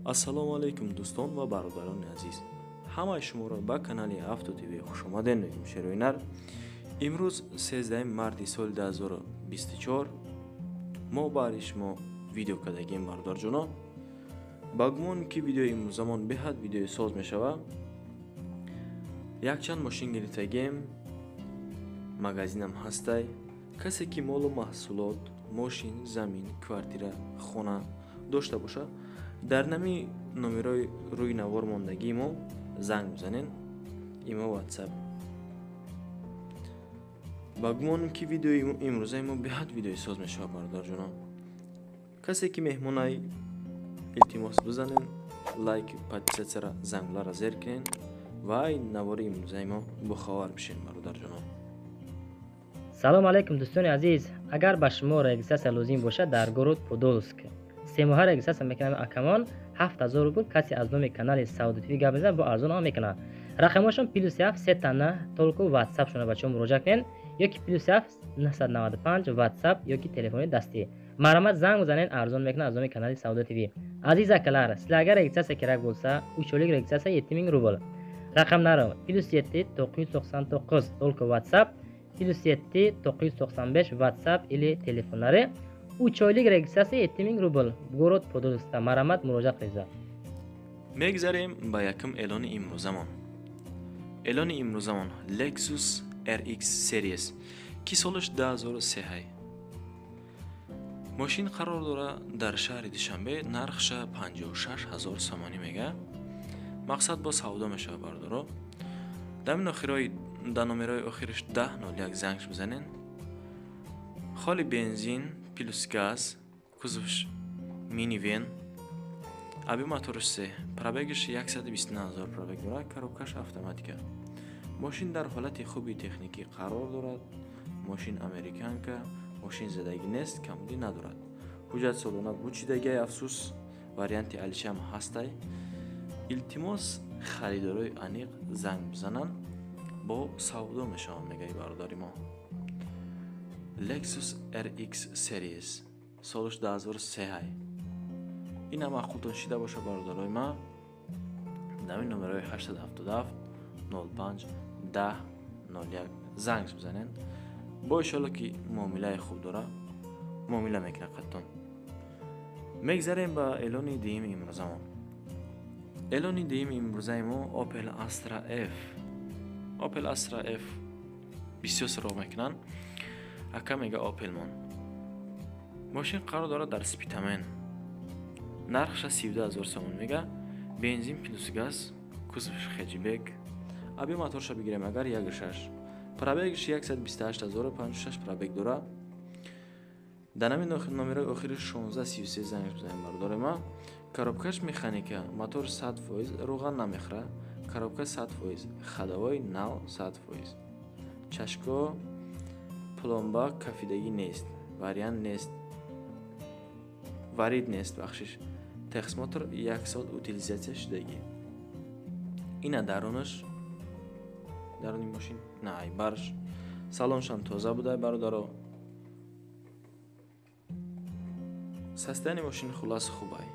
Ассалому алайкум дӯстон ва бародарони азиз. Ҳамаи шуморо ба канали Авто ТВ хушомадед мегӯем шероинар. Имрӯз 13 марти соли 2024 мо барои шумо видео кардагем бародарҷоно. Ба гумон ки видеои имрӯзамон беҳад видеои соз мешавад. Якчанд мошин гирифтагем, магазинам ҳастай. Касе ки молу маҳсулот, мошин, замин, квартира, хона дошта бошад, дар нами номерои рӯи навор мондагии мо занг бизанен, имо WhatsApp. Ба гумонем ки видеои имрӯзаи мо беҳад видеои соз мешавад бародарҷонон. Касе ки меҳмонай, илтимос бизанен, лайк, подписатсияра, зангулара зер кунен ва навори имрӯзаи мо бохабар бишен бародарҷонон. Салом алайкум дӯстони азиз. Агар ба шумо регистратсия лозим бошад дар город Подолск се моҳа регистратсия мекунам акамон 7000 рубл. Касе аз номи канали Савдо ТВ гап мезанад, бо арзон ҳам мекунад. Рақамҳошон плюс 7 сета толку WhatsApp шона бачаҳо муроҷиат кунед ёки плюс 7 995 WhatsApp ёки телефони дастӣ. Марҳамат занг бизанед, арзон мекунад аз номи канали Савдо ТВ. Азиз акалар, силарга регистратсия керак bo'lsa, 3 oylik регистратсия 7000 рубл. Рақамлari плюс 7 999 толку WhatsApp, плюс 7 995 WhatsApp или telefonlari. 3 oylik регистратсия 7000 рубл. Город Подолскда марҳамат муроҷиат қилinglar. Мегзарем ба якум эълони имрӯзамон. Эълони имрӯзамон Lexus RX Series ки солаш 2003. Мошин қарор дорад дар шаҳри Душанбе, нархша 56000 сомонӣ мега. Мақсад бо савдо мешавад бародаро. Дар номерои охириш 1001 зангш бизанен. Холи бензин плюс газ, кузовш минивен, аби моторш 3, пробегаш 129000 пробег дорад, коробкаш автоматика. Мошин дар ҳолати хуби техникӣ қарор дорад. Мошин американка, мошин задагӣ нест, камбудӣ надорад. Ҳуҷҷат солона бучидагиай, афсӯс, варианти алишам ҳастай. Илтимос харидорои аниқ занг бизананд, бо савдо мешаванд мегаи бародари мо. Lexus RX Series солаш 2003. Ина маъқултон шида боша бародарои ма. Дар ин номерои 877 05 10 01 занг бизанед. Бо иншоалло ки муомилаи хуб дора, муомила мекунад қаттон. Мегзарем ба эълони дуюми имрӯзамон. Эълони дуюми имрӯзаи мо Opel Astra F. Opel Astra F бисёр суроғ мекунанд. Ака мега Opel мон. Мошин қарор дорад дар Спитамен. Нархша 17000 сомон мега. Бензин плюс газ, кузовш хеджбек. Аби моторша бигирем агар 1.6. Пробегш 128056 пробег дора. Дар ҳамин номерои охири 1633 занг бизанем бародари ма. Коробкаш механика, мотор 100%, рӯған намехӯрад. Коробка 100%, ходовой нав 100%. Чашко пломба кафидагӣ нест, вариант нест, варид нест, бахшиш. Техсмотр 1 сол утилизатсия шудагӣ. Ина дарунаш, даруни мошин, на айбарш. Салоншам тоза буда бародаро. Состояние мошин хулас хубай.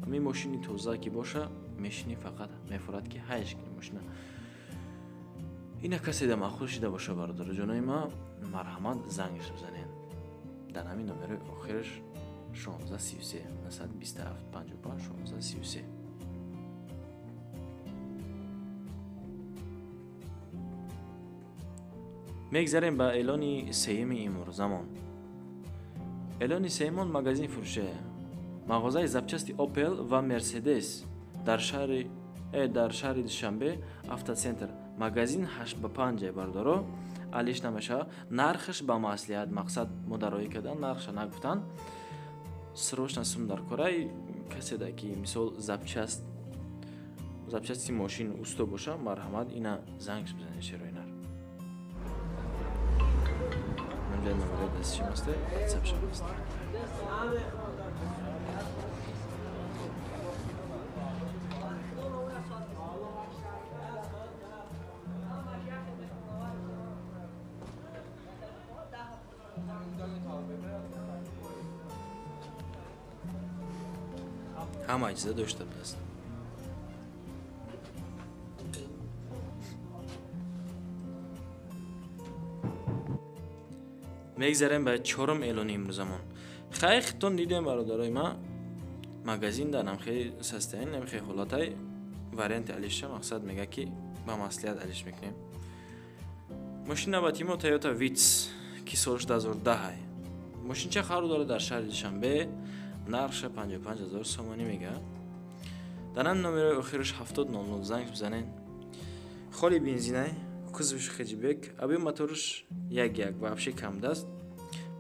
Ами мошини тоза ки боша, мешини фақат мефурад ки ҳайш кини мошина. Ина касе да маъқул шида боша бародароҷонои ма, марҳамат зангш бизанед. Дар ҳамин номерои охираш 1633 927 55 1633. Мегзарем ба эълони сеюми имрӯзамон. Эълони сеюмон магазин фурӯше. Мағозаи запчасти Opel ва Mercedes дар шаҳри Душанбе, автоцентр. Магазин 8 ба 5 бародаро, алиш намешавад. Нархаш ба маслиҳат, мақсад модароӣ кардан, нархша нагуфтан. Срочно сум дар корай касе да ки мисол запчасти мошин усто боша, марҳамат ина зангш бизанед шероинар. Манҷа номерои дастишам аст, WhatsApp шам аст. Ҳама чиза дошта будааст. Мегзарем ба чорум эълони имрӯзамон. Хай хитон дидем бародарои ма, магазин дар намхели состояние, намхели ҳолатай варианти алиша мақсад мега ки ба маслиҳат алиш мекунем. Мошин навбати мо Toyota Vitz ки соли 2010 ай. Мошинча қарор дорад дар шаҳри Душанбе, нархша 55 000 сомонӣ мега. Дар ҳам номерои охираш 7000 занг бизанед. Холи бензинай, кузовш хэтчбек, объем моторш 1.1 вообще камдаст.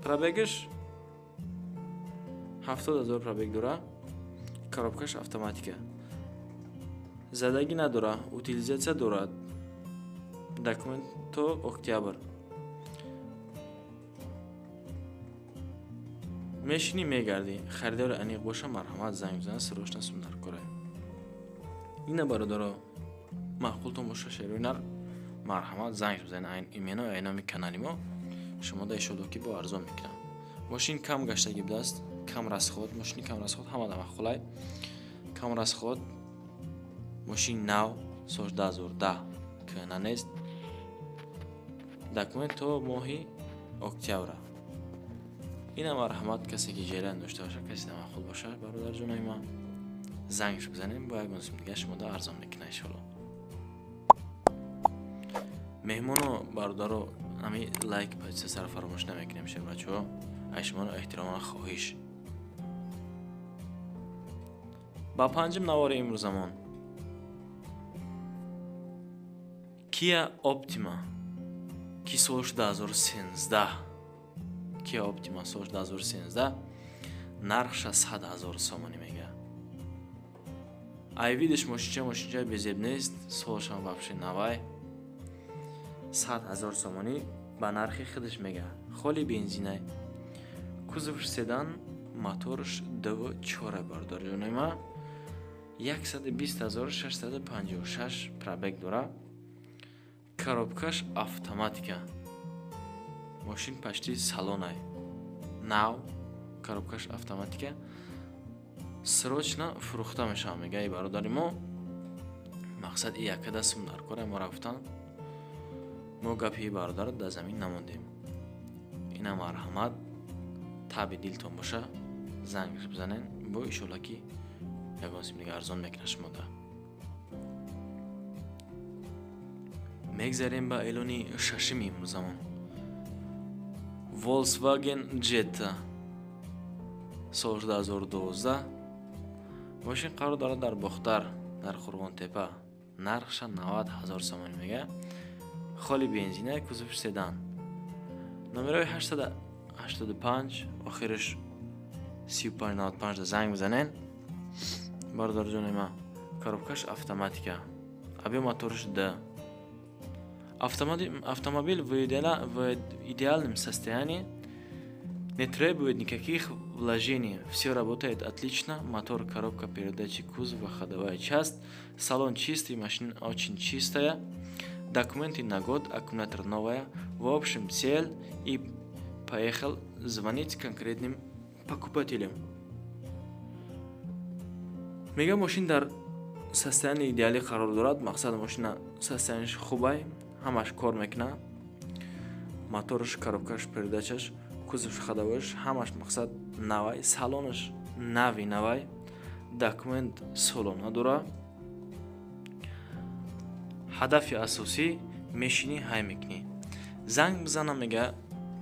Пробегаш 70 000 пробег дора. Коробкаш автоматика. Задагӣ надора, утилизация дорад. Документ то октябр. Мешинӣ мегардӣ, харидори аниқ боша, марҳамат занг бизан, срочно сум дар кора. Ина бародаро, маъқултон боша шерои нар, марҳамат занг бизанед. Айн имено айноми канали мо шумо да ишодо ки бо арзон мекунам. Мошин кам гаштагӣ будааст, кам расход, мошини кам расход ҳама да маъқулай. Кам расход, мошин нав, соли 2010 кӯҳна нест. Документ то моҳи октябра. Ина марҳамат касе ки желан дошта боша, касе маъқул боша, бародарҷонои ман, зангш бизанем, бо ягон сум дига шумо да арзон мекунам иншоалло. Меҳмоно бародаро, ҳами лайк подписаться фаромӯш намекунем шебачаҳо. Ай шуморо эҳтиромона хоҳиш. Ба панҷум навори имрӯзамон Kia Optima ки соли 2013, Kia Optima соли 2013, нархша 100 000 сомонӣ мега. Ай видиш мошинча безеб нест, солшам вообще навай. 100 000 сомонӣ ба нархи худаш мега. Холи бензинай. Кузовш седан, моторш 2.4 бародарҷонои ма. 120 656 пробег дора. Коробкаш автоматика. Мошин почти салонай. Нав, коробкаш автоматика. Срочно фурӯхта мешавад мега и бародари мо. Мақсад и якада сум дар кора мо рафтан. Мо гапи бародарро дар замин намондем. Ина марҳамат, таби дилтон боша, зангш бизанен, бо ишола ки ягон сим дига арзон мекунад шумода. Мегзарем ба эълони шашуми имрӯзамон. Volkswagen Jetta соли 2012, мошин қарор дорад дар Бохтар, дар Қурғонтепа. Нархша 90 000 сомонӣ мега. Холи бензина, кузовш седан. Номерои 885, охираш 3595 да занг бизанен. Бародарҷони ма, коробкаш автоматика. Объем моторш Д. Автомобиль в идеальном состоянии, не требует никаких вложений. Все работает отлично. Мотор, коробка передачи, кузов, ходовая часть. Салон чистый, машина очень чистая. Документы на год, аккумулятор новая. В общем, сел и поехал звонить конкретным покупателям. Мега мошин дар состоянии идеалӣ қарор дорад. Мақсад мошина состояниеш хубай, ҳамаш кор мекунад. Моторш, коробкаш, передачаш, кузовш, ходовош ҳамаш мақсад навай, салонаш нави навай, документ солона дора. Ҳадафи асосӣ мешинӣ ҳай мекунӣ. Занг бизана мега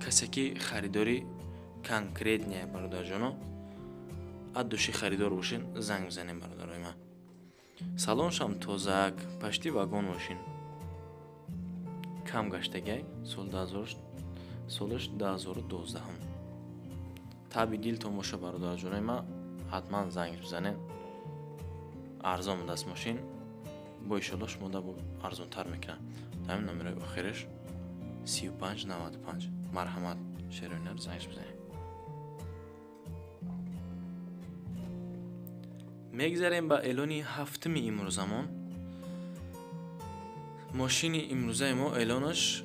касе ки харидори конкретния бародарҷоно, от души харидор бошен, занг бизанем бародарои ман. Салоншам тозак, почти вагон мошин. Кам гаштагай, сол 2000 солаш 2012. Таби дилтон боша бародарҷонои ман, ҳатман занг бизанед. Арзон будааст мошин, бо ишолло шумо да арзонтар мекунад. Дар ҳамин номерои охираш 3595 марҳамат шероинар занг бизанед. Мегзарем ба эълони ҳафтуми имрӯзамон. Мошини имрӯзаи мо эълонаш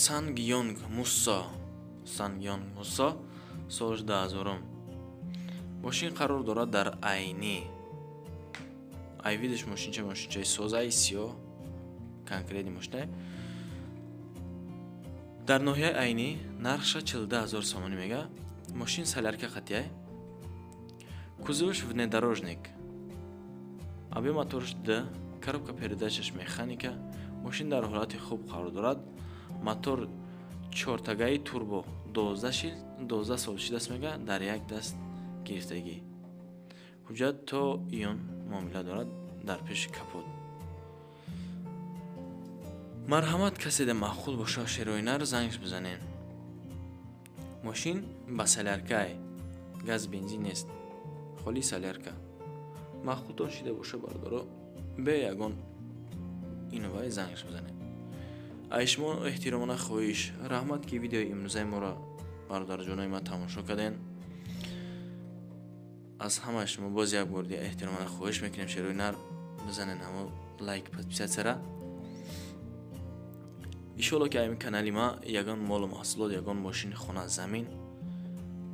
Сангёнг Муссо, Сангёнг Муссо солаш 2000. Мошин қарор дорад дар Айнӣ. Ай видиш мошинча, мошинчаи созаи сиёҳ, конкретный мошинае. Дар ноҳияи Айнӣ нархша 42 000 сомонӣ мега. Мошин солярка қатияй. Кузоваш внедорожник. Объем моторш Д, коробка передачаш механика. Мошин дар ҳолати хуб қарор дорад. Мотор чортагаи турбо 12 шил, 12 сол шидаст мега, дар як даст гирифтагӣ. Ҳуҷҷат то июн муомила дорад дар пеши капот. Марҳамат, каседе маъқул боша, шерои нар, зангш бизанем. Мошин ба соляркай, газ бензин нест, холи солярка. Маъқултон шида боша, бародаро, бе ягон инувай зангш бизанем. Ай шумо эҳтиромона хоҳиш. Раҳмат, ки видеои имрӯзаи моро, бародарҷонои ман, тамошо кардем. Аз ҳамаи шумо боз як бор дига эҳтиромона хоҳиш мекунем, шерои нар, бизанен ҳамо лайк, подписаться-ра. Иншоалло, ки ами канали ма ягон молу маҳсулот, ягон мошини хона, замин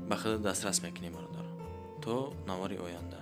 ба худ дастрас мекунем, бародар. То навори оянда.